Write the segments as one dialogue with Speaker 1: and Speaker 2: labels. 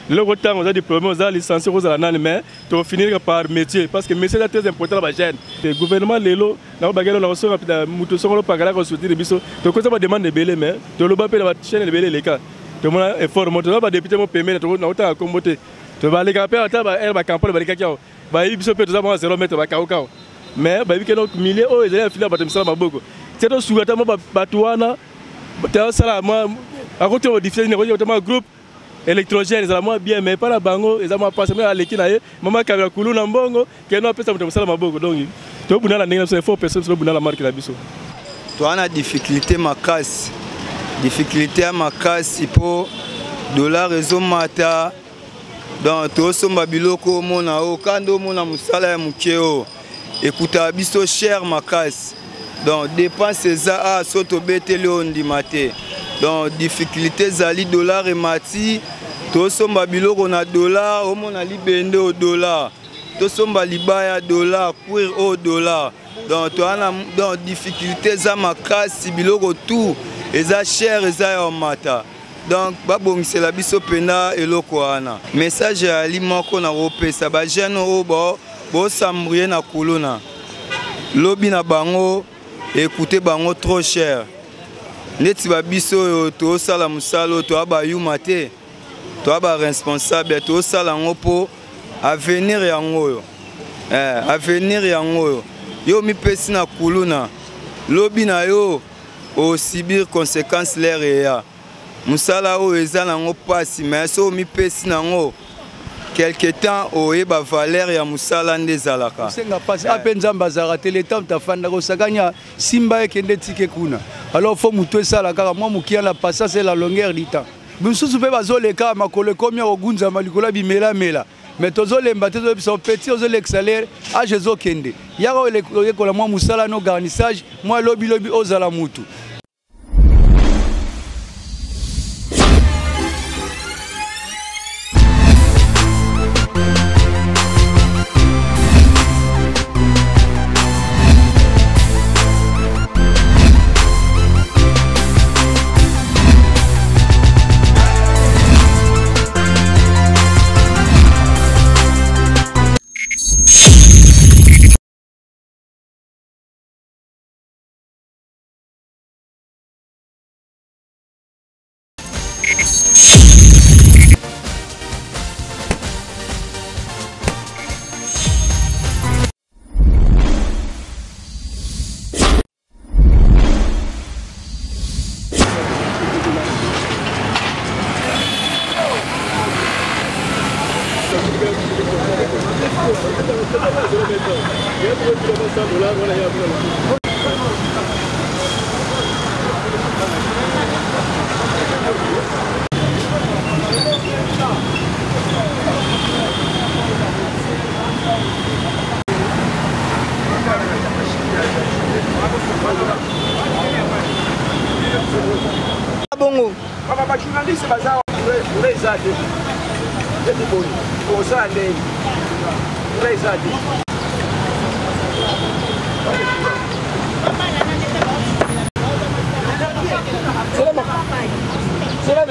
Speaker 1: Lelo kotanga oza diplômé, oza licencié, ozala nani, mais tofinir par métier parce que métier eza très important na bajeune. Gouvernement lelo nakobakela na kosonga moto songolo pakala kosoutenir biso, tokoza bademande ebele, mais toloba mpe na bachaîne ebele eleka, tomona effort mo toza badepute mo pembeni nakotanga kombo te, balekaka mpe ata baere bacampagne balekaki awa, bayebi biso mpe toza mwa 0 mètre bakauka, mais bayebi ke donc milieu oyo ezali afili ya bato misala maboko te. Tosuka ata mwa bato wana, tosala mwa akoti modifie nini, mwa groupe électrogène ezala mwa bien, mais epai na bango eza mwa pasi. Me aleki na ye mama kabila kulu na mbongo keno apesa moto mosala maboko. Donc tobunda na ndenge na biso, effort personne, tobunda na marque na biso.
Speaker 2: Toza na difficulté makasi, difficulté ya makasi mpo dollar ezomata. Donc tosomba biloko, omona oyo kanda, omona mosala ya moke oyo ekutaka biso cher makasi. Donc dépense eza a so tobeteli oyo ndima te. Donc difficulté ezali, dollar emati, tosomba biloko na dollar, omona libende oyo dollar, tosomba libaya dollar, cuir oyo dollar. Donc toza na, donc difficulté eza makasi, biloko tout eza cher, eza ya mata. Donc babongisela biso mpenza eloko wana. Message eyali moko na kopesa bajeune oyo bosambrie na kuluna, lobi na bango ekute bango trop cher. Neti babiso oyo tosala mosala oyo, toya bayuma te, toya baresponsable, tosala yango mpo avenir yango oyo, avenir yango oyo. Yo mipesi na kuluna, lobi na yo osubir conséquence lere eya. Mosala oyo eza nango mpasi, mais so omipesi nango quelque temps, oyeba valeur ya mosala nde ezalaka.
Speaker 3: Osenga mpasi ape Nzambe azalaka te. Leta moto afandaka osakanya simba ekende tike kuna. Alors faut motu esala kaka mwa mokia na patience et la longueur du temps. Misusu mpe bazoleka makolo ekomi ya kogunzama likolo ya bimelamela, mais tozolemba te. Tozoyebisa petit, ozolekisa lere, age ezokende, yaka oyekola mwa mosala no garnissage mwa lobilobi ozala mutu.
Speaker 4: Bongo bajournaliste baza eza te, eti boye osala ndenge eza te.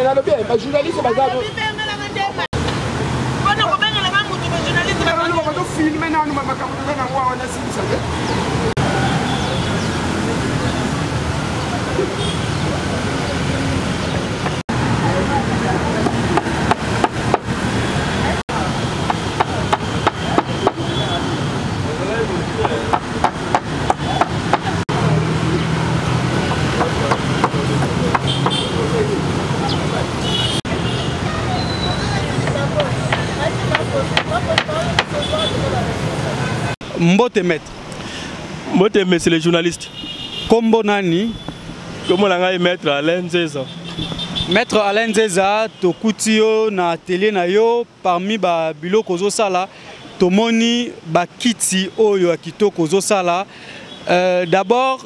Speaker 4: Nalobi bajournaliste baza bazofilme nanu makambo toza nango awa, nasilisa te.
Speaker 3: Mbote maître.
Speaker 1: Mbote monsieur le journaliste.
Speaker 3: Kombo nani?
Speaker 1: Kombo na ngai maître Alain Nzeza.
Speaker 3: Maître Alain Nzeza, tokuti yo na atelier na yo, parmi ba biloko ozosala, tomoni bakiti oyo ya kitoko ozosala. D'abord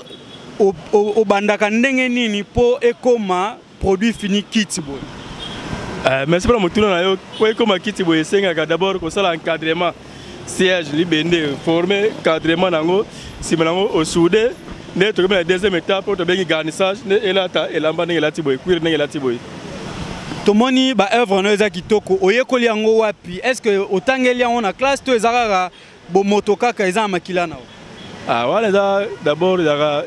Speaker 3: obandaka ndenge nini mpo ekoma produit fini kiti boye?
Speaker 1: Merci mpona motuna na yo. Po ekoma kiti boye, esengaka d'abord kosala encadrement, siège, libende, forme encadrement nango, nsima nango osoude, nde tokomi na deuxième étape oyo tobengi garnissage, nde elata elamba ndenge elati boye, cuir ndenge elati boye.
Speaker 5: Tomoni baœuvre no eza kitoko. Oyekoli yango wapi? Est ce que otangeli yango na classe to eza kaka bomoto, kaka eza na makila na yo?
Speaker 1: Ah, wana eza d'abord ezalaka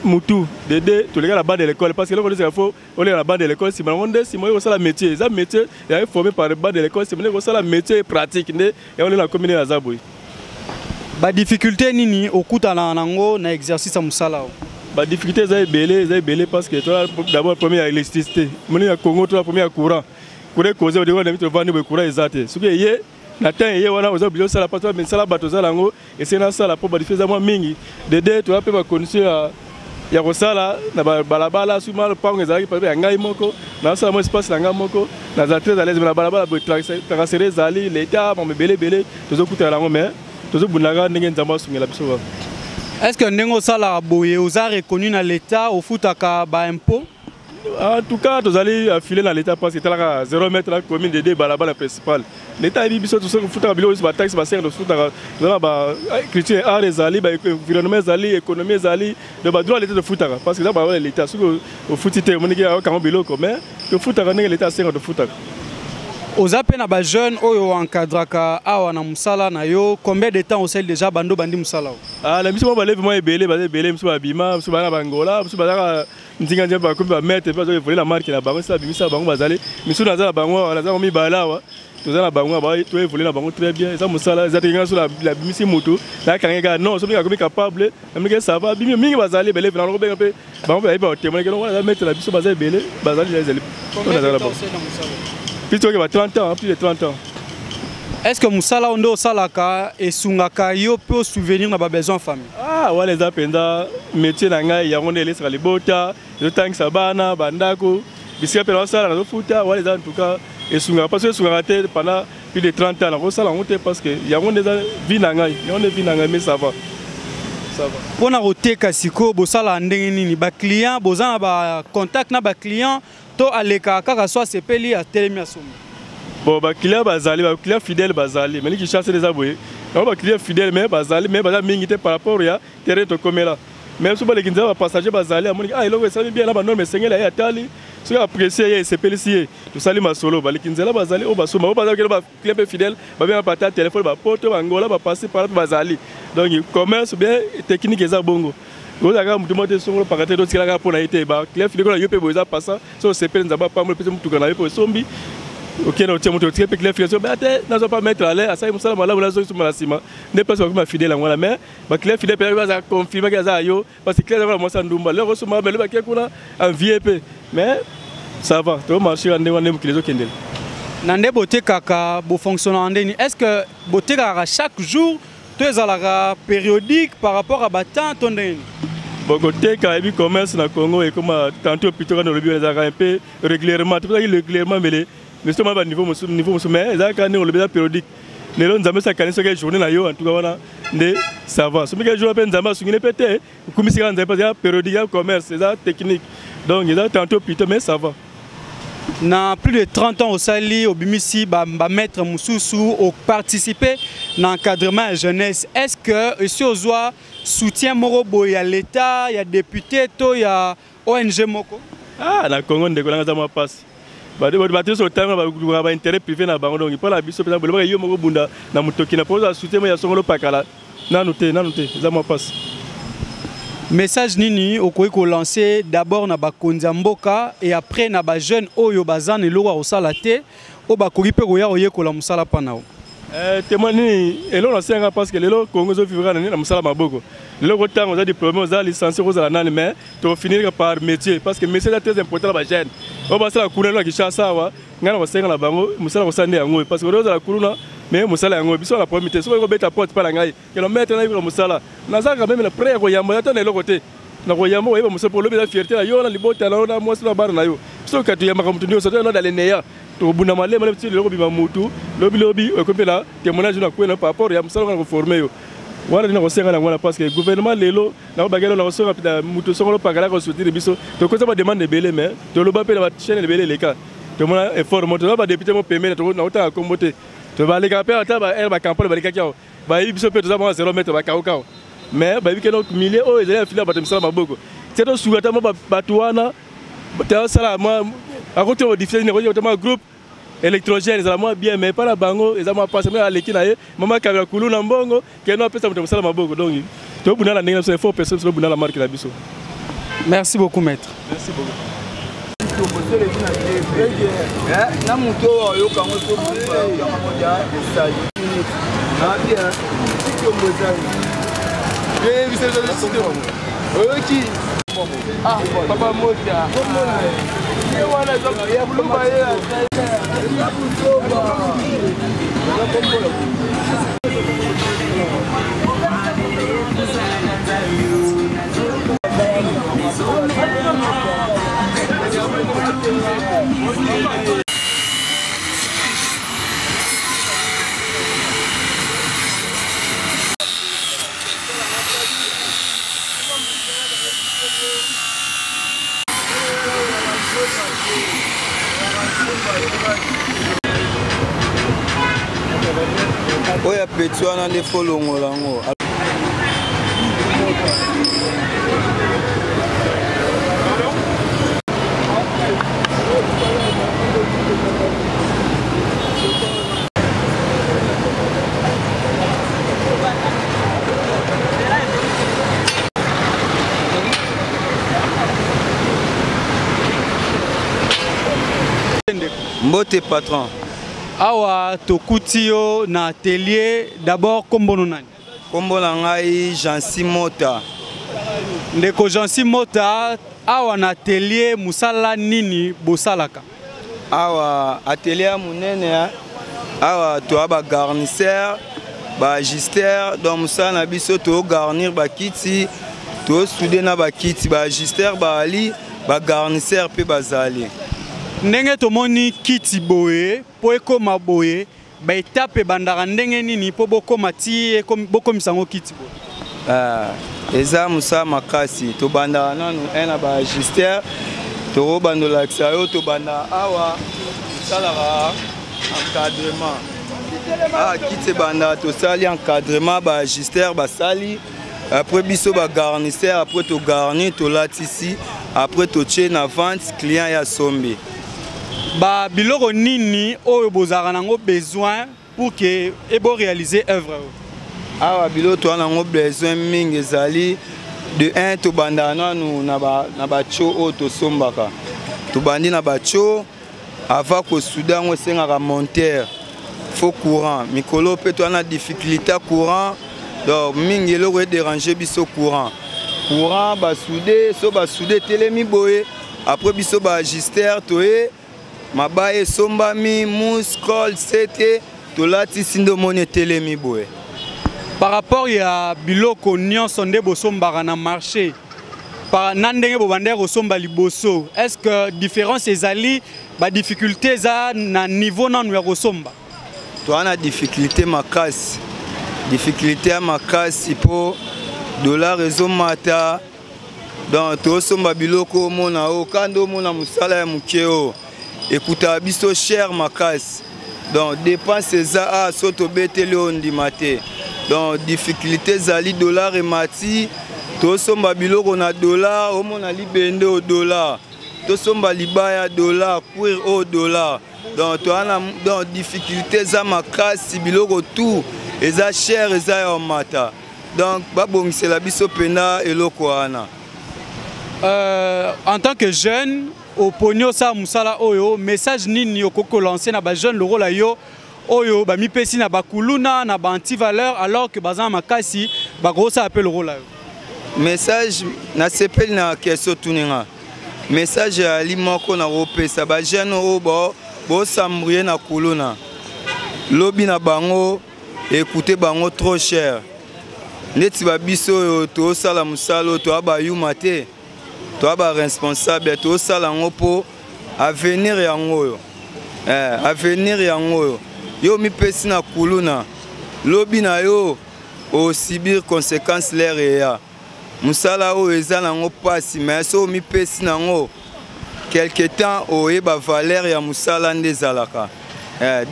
Speaker 1: mutu dede toleka na banc de l'école, parce que eloko nyonso faut oleka na banc de l'école. Nsima yango nde nsima oyo kosala métier, eza métier ezalaki formé par banc de l'école, nsima nde kosala métier pratique nde yango nde nakomi nde naza boye.
Speaker 5: Badifficulté nini okutanaka nango na exercice ya mosala oyo?
Speaker 1: Badifficulté eza ebele, eza ebele, parce que toza d'abord premier ya électricité. Moni ya Congo, toza premier ya courant. Courant ekoze odeko na tovandi boye, courant eza te. Soki eye na temps, eye wana oza obligé osala, parce que misala bato ozala yango esengeli nasala, mpo badifficulté eza mwa mingi. Dede toza mpe bacondition ya kosala na balabala. Soki mwa lopango ezalaki par ya ngai moko, nasala mwa espace na ngai moko, nazala très à l'aise. Na balabala boye, tracasserie ezali, l'état mambo ebele ebele tozokutana yango, mais tozobundaka ndenge Nzambe asungela biso kaka.
Speaker 5: Est ce que ndenge osalaka boye, oza reconnu na l'état? Ofutaka baimpôt?
Speaker 1: En tout cas, tozali affilié na l'état, parce que etalaka 0 mètre na commune de balabala principale. L'état ayebi biso. Tosoki kofutaka biloko nyonso, bataxe basenga, tofutaka. Toza na baculture, art ezali, baenvironnement ezali, économie ezali, donc badroit l'état tofutaka, parce que eza balabala ya l'état. Soki ofuti te, omoniki akango biloko, mais tofutaka ndenge l'état asenga, tofutaka.
Speaker 5: Oza mpe na bajeune oyo encadraka awa na mosala na yo? Combien de temps osali déjà bando bandi mosala oyo?
Speaker 1: Ah, na biso mwa balevi mwa ebele, baza ebele. Mosusu babima, mosusu baza na Bangola, mosusu bazaka nzinga nzinga, bakomi bamaître mpe bazoévoluer na marque na bango. Esi babimisa bango, bazali misusu. Naza na bango awa, naza mibale awa, toza na bango awa, toévoluer na bango très bien. Eza mosala, eza te nga so nabimisi mutu, nakangi kaka. Non, soki akomi capable, namiki ça va. Bimi mingi bazali ebele na kobenga mpe bango mpe bayebi, batémoigner ke wana eza maître na biso. Baza ebele, bazali ezali. Nazala na bango plus toke ba 30 ans, plus de 30 ans.
Speaker 5: Est ce que mosala oyo nde osalaka esungaka yo mpe osubvenir na babesoin famille?
Speaker 1: Ah, wana eza mpenza métier na ngai. Yango nde elesaka libota, ezotangisa bana, bandako, bisika mpe nazosala, nazofuta. Wana eza en tout cas esungaka, parce que esungaka te, pendant plus de 30 ans nakosala yango te, parce que yango nde eza vie na ngai, yango nde vie na ngai. Mais ça va, ça va.
Speaker 5: Mpona koteka sikoyo, bosalaka ndenge nini? Baclient, boza na bacontact na baclient to alekaka kaka, so asepeli, atelemi, asombi?
Speaker 1: Bon, baclient bazali, baclient fidèle bazali. Mais Kinshasa eza boye, yango baclient fidèle mais bazali, mais baza mingi te par rapport ya terrain tokomela. Mais so baleki nzela, bapassager bazali, amoniki: ah, eloko esali bien na banorme esengeli, aye atali, soki apprécie ye, esepelisi ye, tosali masolo. Baleki nzela bazali oyo basomba, oyo bazali baclient mpe fidèle, babenga pata telefone, bapoto, Bangola, bapasi par mpe bazali. Donc commerce bien technique eza bongo. Ozalaka motu moko te songolo paka te, totikalaka mpo na ye te. Baclient fidèle na yo mpe boye eza pasa so osepeli, Nzambe apambola, mpe motuka na yo mpe osombi, okende otie moto, otie mpe client fidèle. So te, nazwa pa maître ale asali mosala malamu, nazongi na nsima nde place bakoma fidèle yango wana. Mais baclient fidèle mpe baza confirmaki aza yo, parce que client aza mwasi ya ndumba lelo osomba melo bakie kuna envie mpe. Mais ça va, tomarcher ndenge wana nde mokili ezokendela.
Speaker 5: Na nde botekaka, bofonctionnaka ndeni? Est ce que botekaka chaque jour to ezalaka périodique par rapport à batemps to ndenge nini?
Speaker 1: Bon, koteka, ebi commerce na Congo ekoma tantôt plutôt kana olobi ezalaka un peu régulièrement, topesaki régulièrement, mele mais soma baniveau mosusu, niveau mosusu, mais ezalaka ndenge olobi, eza périodique. Lelo Nzambe soki akani soki journée na yo, en tout cas wana nde ça va. Soki jour mpe Nzambe asungini mpe te, okumisi kaka Nzambe, parce que eza périodique ya commerce, eza technique, donc eza tantôt plutôt, mais ça va.
Speaker 5: Na plus de 30 ans osali, obimisi bamaître mosusu, oparticipe na encadrement ya jeunesse. Est ce que esi ozwa soutien moko boye ya l'état, ya député to ya ONG moko?
Speaker 1: Ah, na Congo, ndeko nanga, eza mwa mpasi. Bato nyonso otanga balukaka baintérêt privé na bango. Donc mpo na biso mpenza, bolobaka yo moko bunda na motoki na mpo ozwa soutien mo ya songolo pakala, nanu te, nanu te, eza mwa mpasi.
Speaker 5: Message nini okoki kolancer d'abord na bakonzi ya mboka et après na bajeune oyo baza na eloko ya kosala te, oyo bakoki mpe koya koyekola mosala mpa na yo?
Speaker 1: Témoin nini eloko nasenga, parce que lelo Congo ezovivre na nini? Na mosala maboko. Lelo kotanga, oza diplômé, oza licencié, kozala nani, mais tofinir par métier, parce que métier eza très important na bajeune oyo basala kuna na Kinshasa awa. Ngai na kosenga na bango, mosala kosala nde yango, parce que ozala kuluna, mais mosala yango biso na problème te. Soki okobeta porte mpa na ngai kelo maître nayekola mosala, naza quand même na prêt ya koyamba ata na eloko te, na koyamba koyeba mosala, po olobi eza fierté na yo, na libota na yo, na mwasi na bana na yo. Soki kati toyambaka motu nyonso te, na leneya tokobunda malema ti lelo kobima mutu lobi lobi ekomi mpe na témoignage na kwena par rapport ya mosala wana koformer yo. Wana nde nakosenga nango wana, parce que gouvernement lelo nakobakela, nakosenga motu songolo pakala kosoutenir biso. Tokoza bademande ebele, mais toloba mpe na bachaîne ebele eleka, tomona effort mo. Toza badéputé mo pembeni, nakotanga kombo te, balekaka mpe ata baere bacampagne, balekaki awa, bayebi biso mpe toza mwa 0 mètre, bakauka, mais bayebi ke milieu oyo ezali afili ya bato misala maboko. Tia tosuka ata mwa bato wana, tosala mwa Akoti modifier nini, akoki kotama groupe électrogène, ezala mwa bien, mais epai na bango eza mwa mpasi. Me aleki na ye mama kabila kulu na mbongo keno apesa moto mosala maboko. Donc tobunda na ndenge na biso, il faut personne tobunda na marque na biso.
Speaker 5: Merci beaucoup, maître.
Speaker 1: Merci beaucoup.
Speaker 2: Na moto oyo ayoka yango esali
Speaker 4: oyoki papa mota ye wana luba ye.
Speaker 2: Oyo ya petit wana nde fo longola yango. Mbote, patron.
Speaker 5: Awa tokuti yo na atelier. D'abord, kombo no nani?
Speaker 2: Nkombo na ngai Jansi Mota.
Speaker 5: Ndeko Jansi Mota, awa na atelier mosala nini bosalaka?
Speaker 2: Awa atelier ya monene, awa toya bagarnisseur, baajusteur. Donc mosala na biso, togarnir bakiti, tosoude na bakiti. Baajusteur baali, bagarnisseur mpe bazali.
Speaker 5: Ndenge tomoni kiti boye, mpo ekóma boye, baétape ebandaka ndenge nini mpo bokóma ti bokomisa yango kiti boye?
Speaker 2: Ah, eza mosala makasi. Tobandaka nanu un na baajusteur, tokobanda olakisa yo. Tobanda awa, tosalaka encadrement. Ah, kiti ebandaka, tosali encadrement, baajusteur basali, après biso bagarnisseur, après togarni, tolatisi, après totie na vente, client ya sombi.
Speaker 5: Ba biloko nini oyo bozalaka nango besoin pour que eboréaliser œuvre oyo?
Speaker 2: Awa biloko toza nango besoin mingi ezali de 1, tobandaka nanu na batio oyo tosombaka. Tobandi na batio, avant kosuda yango esengaka monteur, faut courant. Mikolo mpe toza na difficulté ya courant, donc mingi eloko edérange biso courant. Courant, basude, so basude etelemi boye, après biso baajusteur toye, mabaya esombami, mousse, colle, sete, tolatisi, nde omoni etelemi boye.
Speaker 5: Par rapport ya biloko nyonso nde bosombaka na marché na ndenge bobandaki kosomba liboso, est ce que différence ezali? Badifficulté eza na niveau nanu ya kosomba?
Speaker 2: Toza na difficulté makasi, difficulté ya makasi, mpo dollar ezomata. Donc tosomba biloko omona oyo kanda, omona mosala ya moke oyo ekutaka biso cher makasi. Donc dépense eza a so tobeteli oyo ndima te. Donc difficulté ezali, dollar emati, tosomba biloko na dollar. Omona libende oyo dollar, tosomba libaya dollar, cuir oyo dollar. Donc toza na, donc difficulté eza makasi, biloko tout eza cher, eza ya omata. Donc babongisela biso mpenza eloko wana.
Speaker 5: En tant que jeune oponi osala mosala oyo, message nini okoki kolancer na bajeune lokola yo oyo bamipesi na bakuluna, na baantivaleur, alors que baza na makasi bakosala mpe lokola yo?
Speaker 2: Message, nasepeli na question tuninga. Message eyali moko na kopesa bajeune oyo bosambrie na kuluna, lobi na bango ekute bango trop cher. Neti babiso oyo tosala mosala oyo, toya bayuma te, toya baresponsable, tosala yango mpo avenir yango oyo, avenir yango oyo. Yo mipesi na kuluna, lobi na yo osubir conséquence lere eya. Mosala oyo eza nango mpasi, mais so omipesi nango, quelque temps oyeba valeur ya mosala nde ezalaka.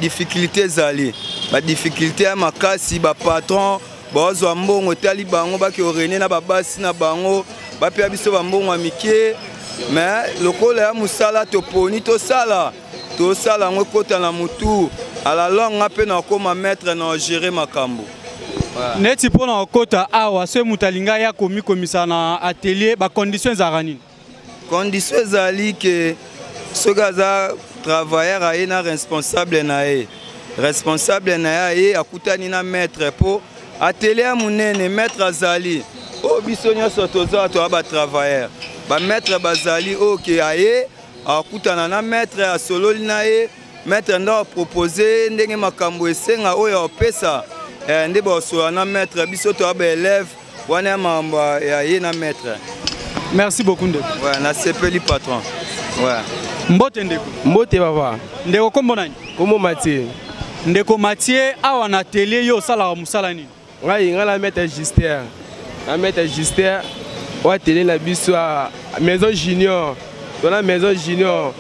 Speaker 2: Difficulté ezali, badifficulté ya makasi. Bapatron bazwa mbongo etali bango, bake orene na babasi na bango, bapea biso bambongo ya mike. Mais lokola ya mosala toponi tosala, tosala yango ekota na motu. À la longue, nga mpe nakoma maître na gérer makambo.
Speaker 5: Neti mpo na kokota awa, soki moto alingi aya komikomisa na atelier, bacondition ezalaka nini?
Speaker 2: Condition ezali ke soki aza travailleur, aye na responsable na ye. Responsable na ye aye, akutani na maître, mpo atelier ya monene, maître azali. Oyo biso nyonso toza, toya batravailleur, bamaître bazali. Oyo ke aye, akutana na maître, asololi na ye, maître nde apropose ndenge makambo esenga oyo apesa nde basola na maître. Biso toya baélève wana, ya makambo ya ye na maître.
Speaker 5: Merci beaucoup, ndeko.
Speaker 2: Ouais, nasepeli, patron, ouais.
Speaker 5: Mbote, ndeko.
Speaker 4: Mbote, papa.
Speaker 5: Ndeko, kombo nani?
Speaker 4: Kombo Matie.
Speaker 5: Ndeko Matie, awa na atelier, yo osalaka mosala nini?
Speaker 4: Ngai na maître Justin, na maître Justin oyo atelier na biso ya Maison Junior. Tona Maison Junior,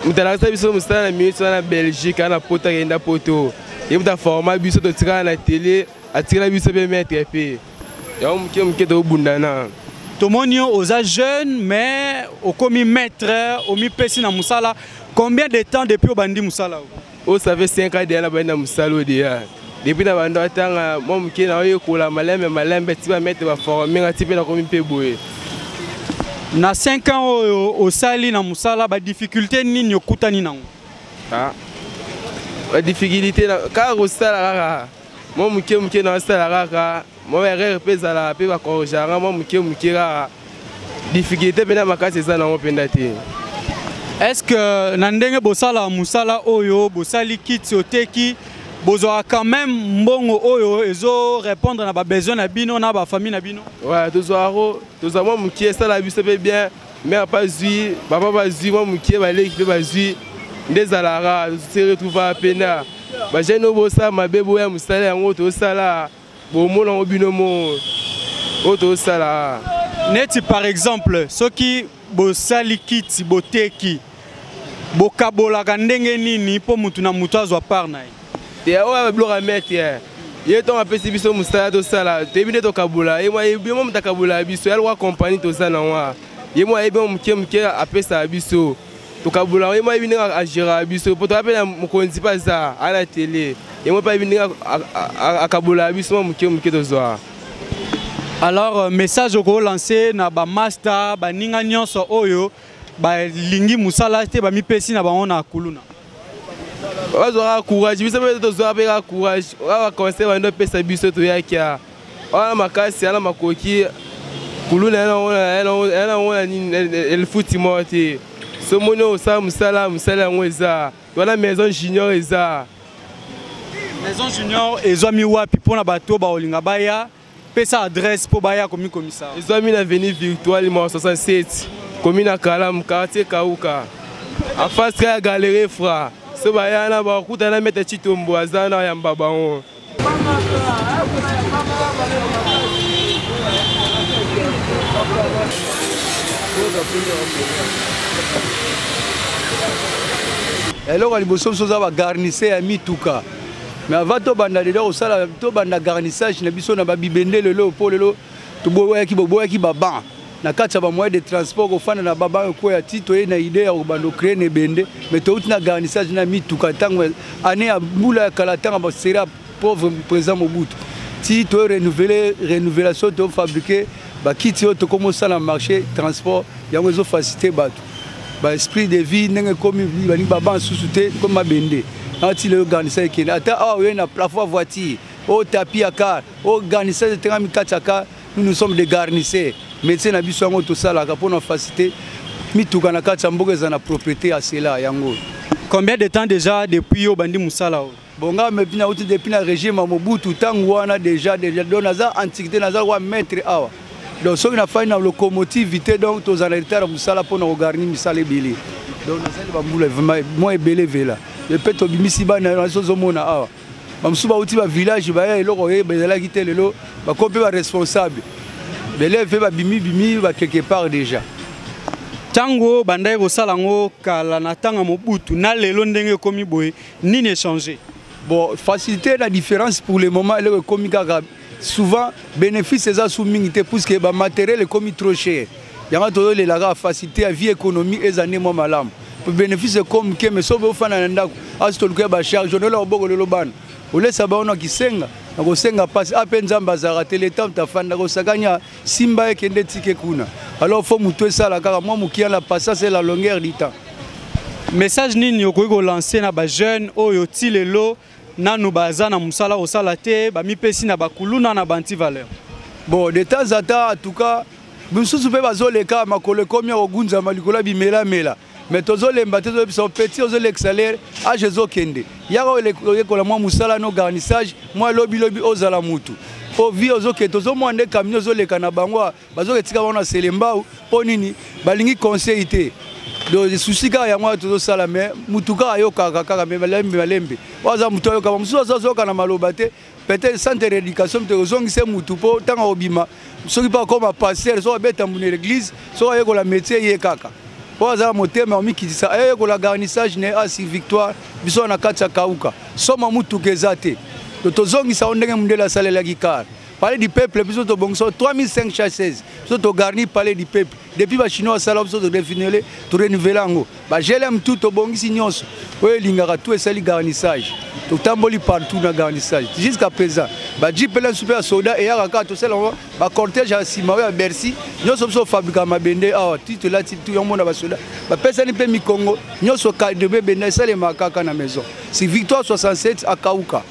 Speaker 4: moto alakisa biso mosala na minute wana na Belgique, ana poto, akenda poto. Ye moto aforma biso, totikala na atelier, atikala biso mpe maître mpe yango moke moke tobundana.
Speaker 5: Tomoni yo oza jeune, mais okomi maître, omipesi na mosala. Combien de temps depuis obandi mosala oyo?
Speaker 4: Oyo ça fait 5 ans deya na bandi na mosala oyo deya. Depuis na bando atanga mwa moke, na oyekola malembe malembe ti bamaître baforme nga, ti mpe nakomi mpe boye.
Speaker 5: Na 5 ans oyo osali na mosala, badifficulté nini okutani nango?
Speaker 4: Ah. Badifficulté kaka kosala kaka mwa moke moke, na osala kaka mwa erreur mpe ezalaka mpe bakorrigeaka mwa moke moke kaka. Difficulté mpena makasi eza nango mpenza te.
Speaker 5: Est ce que na ndenge bosala mosala oyo, bosali kiti, oteki, bozwaka quand même mbongo oyo ezorépondre na babesoin na bino na bafamille na bino?
Speaker 4: Ouais, tozwaka, tozwa mwa moke, esala biso mpe bien. Mare bazwi, papa bazwi mwa moke, baleki mpe bazwi, nde ezalaka se retrouvaka mpena. Bajeune oyo bosala mabe, boya mosala yango tosala, bomona yango bino mo oyo tosala.
Speaker 5: Neti par exemple, soki bosali kiti, boteki, bokabolaka ndenge nini mpo mutu na mutu azwa part na ye?
Speaker 4: Te, oyo biloko ya maître ye, ntongo apesi biso mosala tosala, toyebi nde tokabola. Ye mo moto akabola biso, ya lokwa kompagnie toza nango. Ye mo ayebi mo moke moke apesaka biso, tokabola. Ye mo ayebi ndenge agéraka biso, po toza mpe na mokonzi mpe aza aa na tele. Ye mo mpe ayebi ndenge akabolaka biso mwa moke moke tozwaka.
Speaker 5: Alors, message okolancer na bamaster, baninga nyonso oyo balingi mosala te, bamipesi na bango na kuluna?
Speaker 4: Bazwaka courage, biso mpe tozwaka mpe kaka courage. Kaka conseil bando opesa biso, toyaki wana makasi, ana makoki. Kuluna yango na nini, elifuti moko te. So moni osala mosala, mosala yango eza wana Maison Junior eza.
Speaker 5: Maison Junior ezwami wapi? Mpona bato baolinga baya, pesa adresse mpo baya komikomisa.
Speaker 4: Ezwami na avenue Victoire numéro 67, commune ya Kalamu, quartier Kauka, en face kaka ya Galerie Fra. So baya na bakutana na maître Chitombo, aza na yamba bango.
Speaker 3: Eloko ya liboso, biso oza bagarnisse ya mituka, mais avant tobanda deja kosala, tobanda garnissage na biso na babibende lelo, mpo lelo toboyaki, boboyaki baban na kati ya bamoyen de transport, kofanda na baban ekweya. Ti toye na idée ya kobanda ocréer na ebende, mais touti na garnissage na mituka ntango année ya mbula ya kala, ntango baseri ya pauvre président Mobutu, ti toye renouveler, renouvelation, tofabriquer bakiti oyo tokomi osala marché transport. Yango ezofaciliter bato baesprit de vie ndenge ekomi, balingi baban susu te, komi mabende. Ti lelo garnissage ekende ata awa, oye na plafond ya voiture, oyo tapis ya car, oyo garnissage etengami kati ya car. Nous, nous sommes des garnisseurs. Métier na biso yango tosalaka mpona faciliter mituka na kati ya mboka eza na propriété ya cela yango.
Speaker 5: Combien de temps déjà depuis yo bandi mosala oyo?
Speaker 3: Bon, nga mepi nauti depuis na régime ya Mobutu, ntango wana déjà. Donc naza antiquité, naza kwa maître awa. Donc soki nafandi na locomotive te, donc tozala na retard ya mosala mpona kogarnir misala ebele. Donc nazali bambula vraiment mwa ebele vela. Epe tobimisi bana na biso, ozomona awa bamosusu bauti bavillage, baya eloko oyeba ezalaki te. Lelo bakomi mpe baresponsable, beleve mpe babimi bimi ba quelque part déjà.
Speaker 5: Ntango bandaki kosala yango kala na ntango ya Mobutu na lelo ndenge ekomi boye, nini échange?
Speaker 3: Bon, facilité la différence pour le moment, eloko ekomi kaka souvent bénéfice eza su mingi te, puisque bamatériel ekomi trop cher. Yango tozolela kaka facilité ya vie économie eza nde mwa malamu. Bénéfice ekomi moke, mais soki ofanda na ndako asi toluka ya bacharge onola kobokolelo bana olesa bango na kisenga na kosenga mpasi ape Nzambe azalaka te, leta moto afandaka osakanya simba ekende tike kuna. Alors faut motu esala kaka mwa mokia na patience et la longueur du temps.
Speaker 5: Message nini okoki kolancer na bajeune oyo ti lelo nanu baza na mosala kosala te, bamipesi na bakuluna na baantivaleur?
Speaker 3: Bon, de temps en temps, en tout cas, misusu mpe bazoleka makolo ekomi ya kogunzama likolo ya bimelamela, mais tozolemba te. Tozoyebisa petit ozolekisa lere age ezokende, yaka oyekola mwa mosala no garnissage mwa lobilobi ozala mutu po vie ozokende. Tozomona nde camion ozoleka na bango, bazoketika bango na selembau. Mpo nini balingi conseil te? Donc souci kaka yango wana tozosala, mais mutu kaka ayokaka kaka, mais malembe malembe. Oyo aza mutu ayokaka, mosusu azoyoka na maloba te. Peut-être centre d'éducation moto ozongise mutu mpo ntango akobima, soki mpo akoma pasteur, soki abeta mbuna l'église, soki ayekola métier ye kaka mpo aza na motema omikitisa, ayekola garnissage ne asi victoire. Biso na kati ya kauka soma mutuka eza te, tozongisa o ndenge mondele asalelaki car Palais du Peuple. Biso tobongisa 3516, biso togarni Palais du Peuple depuis Bachinois asala. Biso torefinele, torenivele yango, baglm tout tobongisi nyonso oyo elingaka tout esali garnissage. Totamboli partout na garnissage jusqu'à présent. Bajeep nyonso mpe ya soda eyaka kaka, tosala yango, bacortège ya nsima oyo ya Bercy nyonso biso fabrika mabende awa ti tolati tu yango na basoda bapesani mpe mikongo nyonso kadebe benda esalemaka kaka na maison si Victoire 67 akauka.